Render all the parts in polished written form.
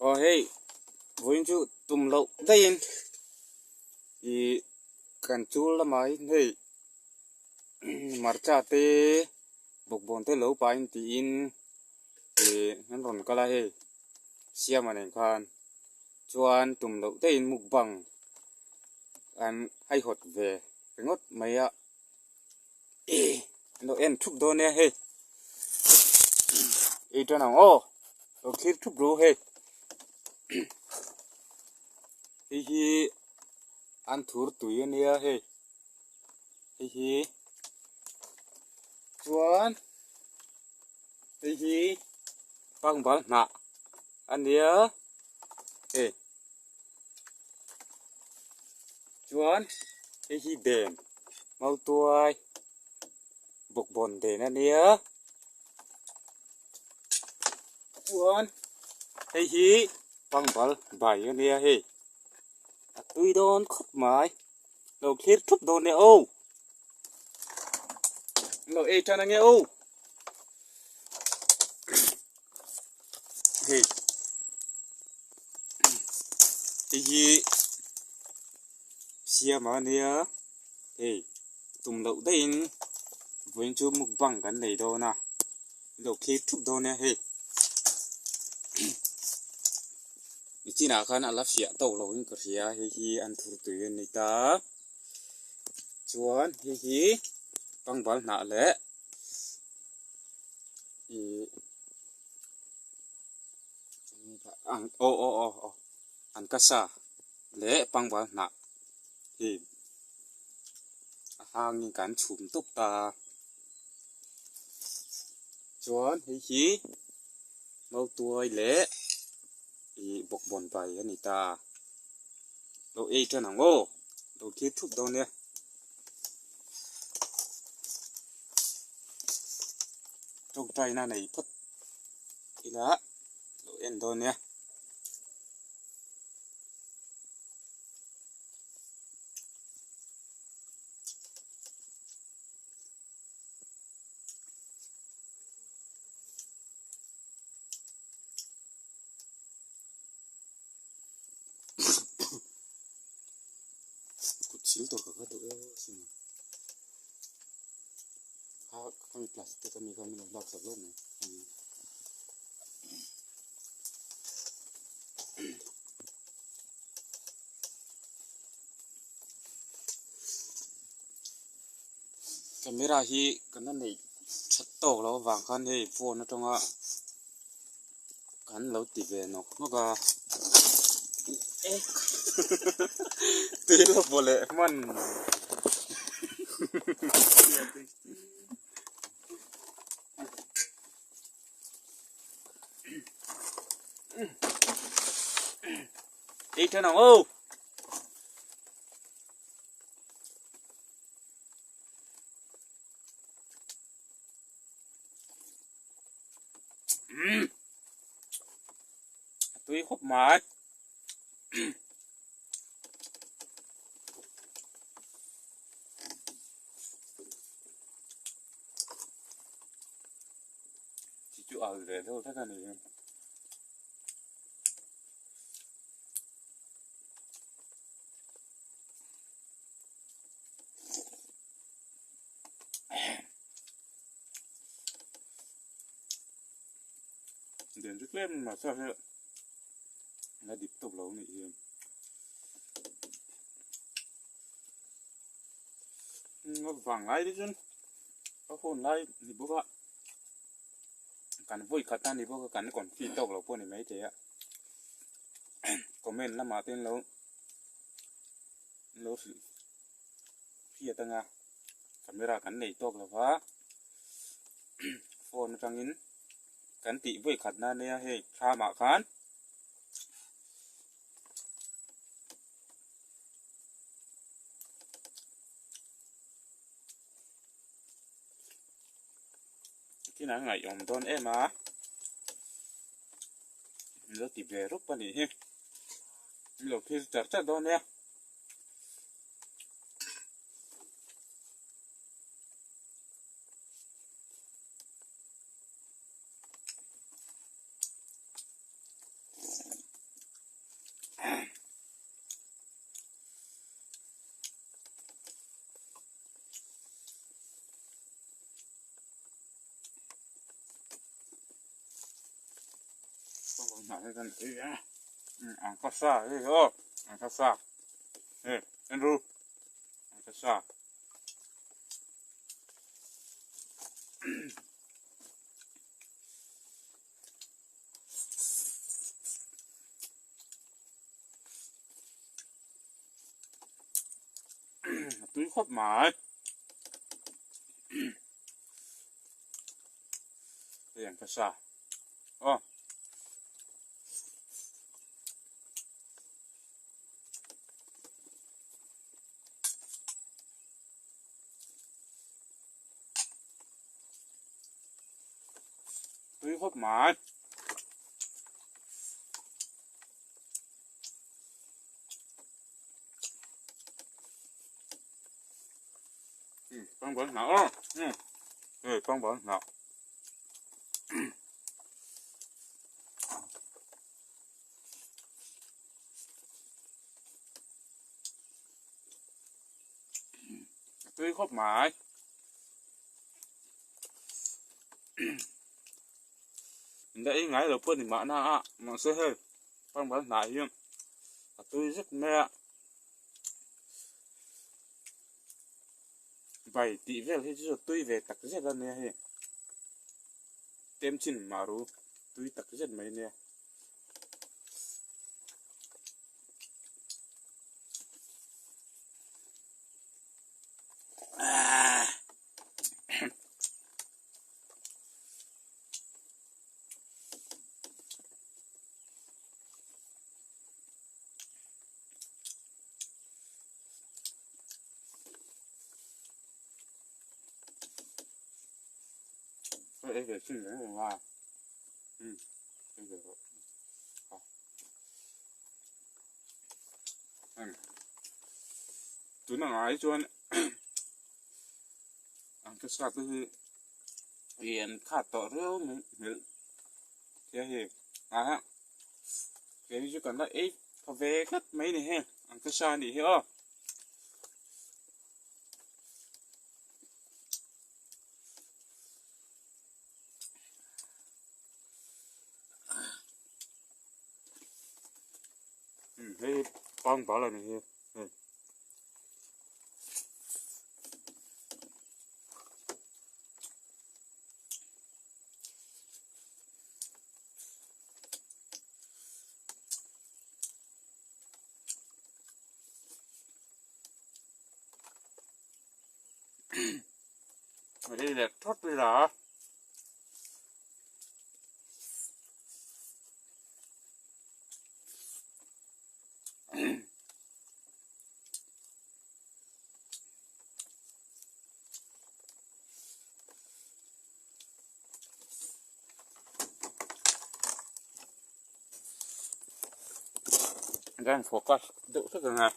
Aw hei vawiin chu tum loh daihin ih kan chul lamah hian hei hmarcha te bawkbawn te lo pahin tiin ih an rawn kal a hei siama nen khan chuan tum loh daihin mukbang an haihawt ve ringawt mai a. An lo en thup dawn nia hei ei tan ang aw lo thlir thup ru hei hei hi an thur tui a nia hei hei hi chuan hei hi pangbal hnah a nia hei. Chuan hei hi den mautuai bawkbawn den a nia chuan hei hi pangbal bai a nia hei a tui dawn khawp mai lo thlir thup dawn nia aw lo ei tan ange aw hei. Hei hi siam a nia hei tum loh daihin vawiin chu mukbang kan nei dawn a lo thlir thup dawn nia hei nichinah khan a la fiah tawk loin ka hria hei hi an thur tui a ni ta chuan hei hi pangbal hnah leh ih. Aw aw aw aw an ka sa leh pangbal hnah hi a hangin kan chhum tawp ta a chuan hei hi mautuai leh ih bawkbawn bai a ni ta lo ei tan ang aw lo thlir thup dawn nia. Tawngtaina nei phawt ila lo en dawn nia. Kut sil tur ka kha duh em asin. Kha khami plastic ami kha min lo lak sak lawk mai. Camera hi kan la neih that tawk loh avang khan hei phone atanga kan lo ti ve nawk nawk a tui la vaw leh hman Đi thế nào ô Tui khawp mai. Chi chu al ve deuh hlek a ni hi. Den chu tlem mah se la dik tawp lo anih hi. Vang lai te chuan a hun lai ni bawk a kan vawi khat a ni bawk a kan confi tawk lo pawh a ni maithei a comment lamah te an lo lo hrilh hriat anga camera kan nei tawk lo va phone atangin kan tih vawi khat na nia hei thlamah khan. Tin an ngaihawm dawn em a min lo ti ve rup a nih hi min lo thil char char dawn nia. hnah hi kan ei a ang ka sa hei aw ang ka sa hei en ru ang ka sa a tui khawp mai hei ang ka sa aw tui khawp mai pangbal hnah aw hei pangbal hnah a tui khawp mai in la ei ngai lo pawh ni mahna a mahse hei pangbal hnah hi a tui zet mai a bai tih vel hi chu tui ve tak zet a nia hei tlem chin maru tui tak zet mai nia. Ei ve chin reng reng a um ei ve rawh a tuna ngai chuan ang ka sa te hi ih an khat tawh riau mai hmelh tia hei ah keini chu kan la ei tha ve tlat mai ni heng ang ka sa anih hi aw. Hei pangbal a ni hi hei. Hei leh thawt ila. Kan focus deuh hlek ang a.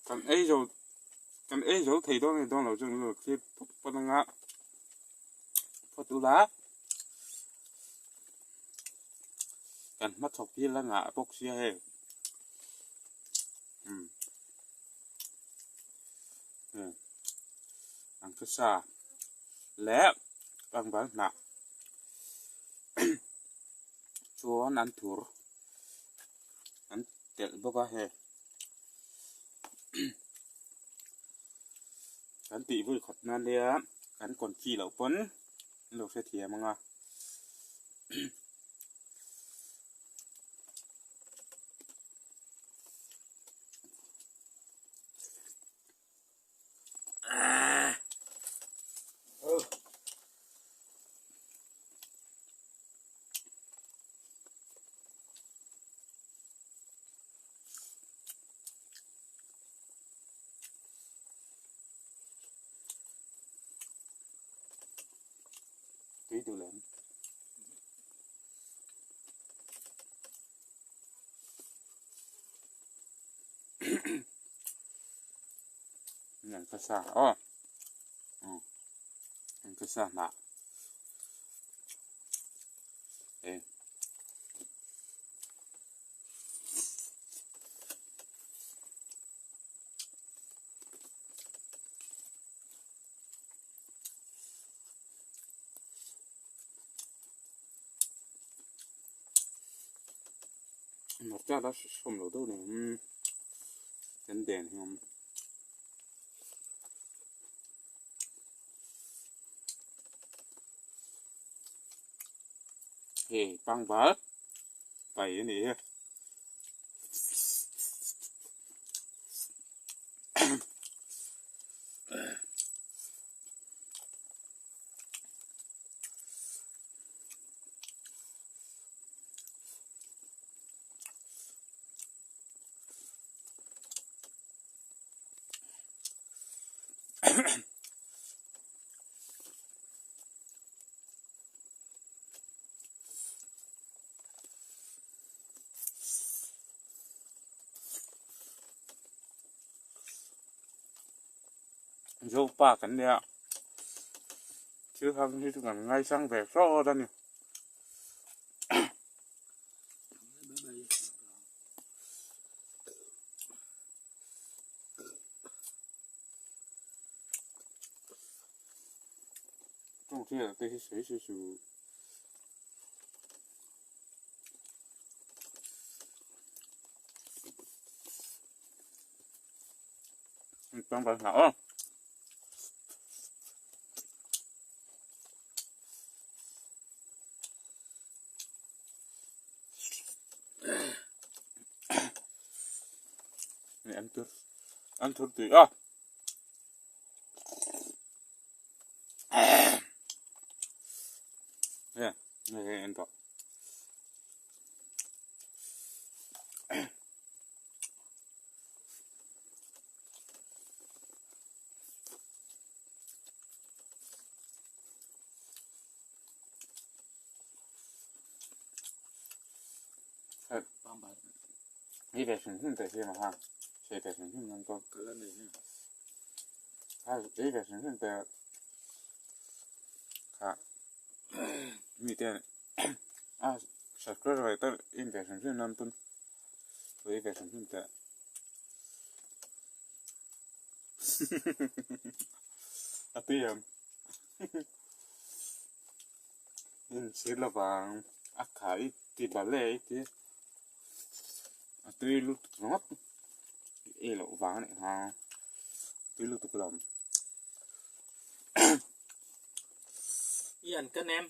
Kan ei zo kan ei zo thei dawn a ni dawn lo chu lo thlir phawt phawt anga phawt ula kan hmachhawp hi la ngah bawk sia hei umm ang chu sa leh pangbal hnah chuan an thur an telh bawk a hei kan tih vui khat nan nia kan confi loh pawn an lo hrethiam ang a. Tui duh lem. An ka sa aw. An ka sa hnah. Ê. Hmarcha la hrawm lo deuh nen kan den hi awm. Hei pangbal pai a nih hi. Zopa kan nia thil hang hi chu kan ngaisang ve hrawt a ni. Tawngtaia te hi sawi sawi suh. Pang bal hna aw. An tur an tur tui a. Nè, nè anh có. Đi về sừng hưng tại mà ha. Sẽ về sừng hưng năm con. Đi về sừng hưng tại kha mi te a subscribe ve tal in ve hrim hrim nan pawn ei ve hrim hrim teh a tui em in chhir lovang a kha i ti bal e i ti a tui lutuk ringawt ei loh vang a nih kha tui lutuk lo. Ian ka nem.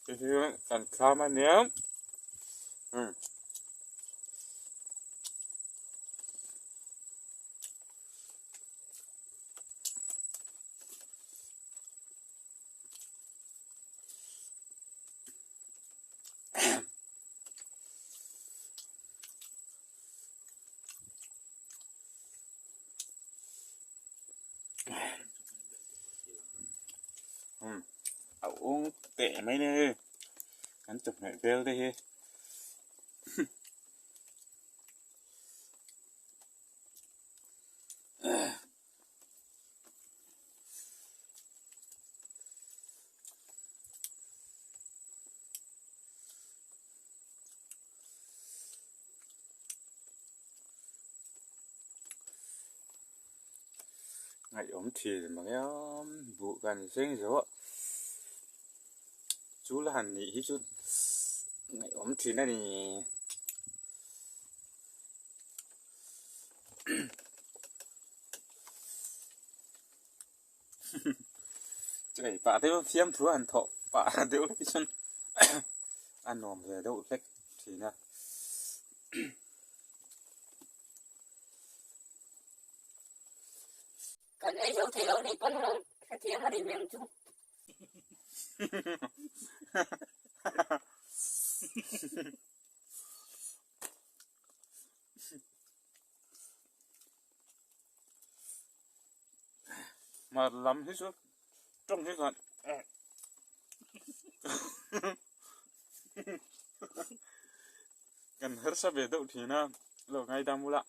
Hei hi kan thlam a nia A ung teh mai ni kan chawhmeh vel te hi. Ngaihawm thin mang e buh kan seng zo a chu la han nih hi chu ngaihawm thin a ni. Chei pah deuh fiamthu a han thawh pah deuh hlek hi chuan a nuam ve deuh hlek. thin a. Kan ei zo thei lo nih pawn lo hrethiam a ni meng chu. Mar lam hi chu tawng hi khan kan harsa ve deuh thin a lo ngaidam ula.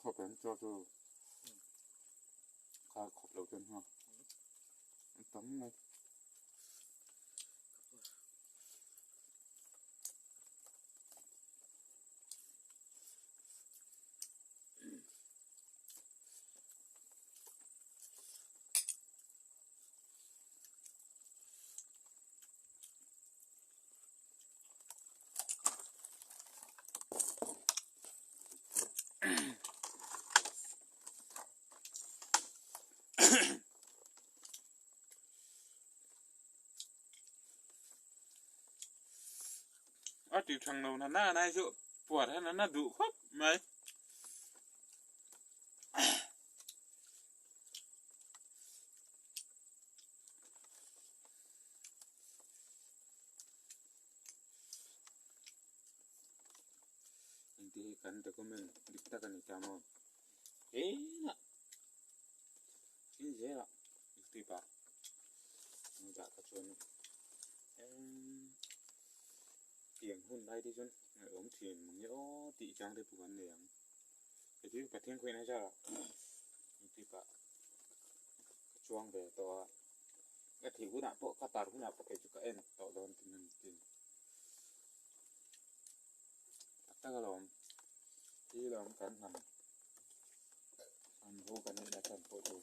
Khawp em chaw chu kha khawp lo chuan hma an tam mai. A tih thang lo na na nai chu puar hian an la duh khawp mai. Engti hi kan document dik tak a ni ta maw? Enah in zelah youtube ah an dah kha chuan eng tiang hun lai te chuan ngaihawm thin mange aw tih chang te pawh kan nei ang. Hei chu Pathian khawihna zarah youtube ah ka chuang ve tawh a, ka thih hunah pawh ka tar hunah pawh kei chu ka en tawh dawn tin a ni tin. Tak tak alawm hi lawm kan hnam an ho kan neihna chhan pawh chu.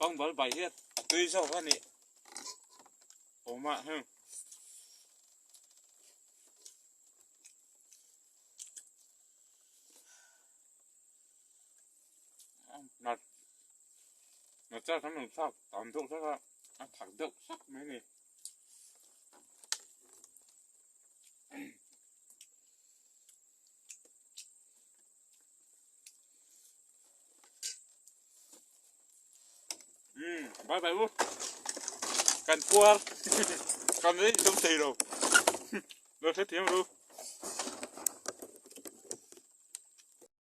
Pangbal bai hi a tui zawk a nih awm ah heng. Nat nat char kan rawn thlak tam deuh hlek a a thak deuh hlek mai a ni. Umm bye bye u kan puar kan ei tum thei lo lo hrethiam ru.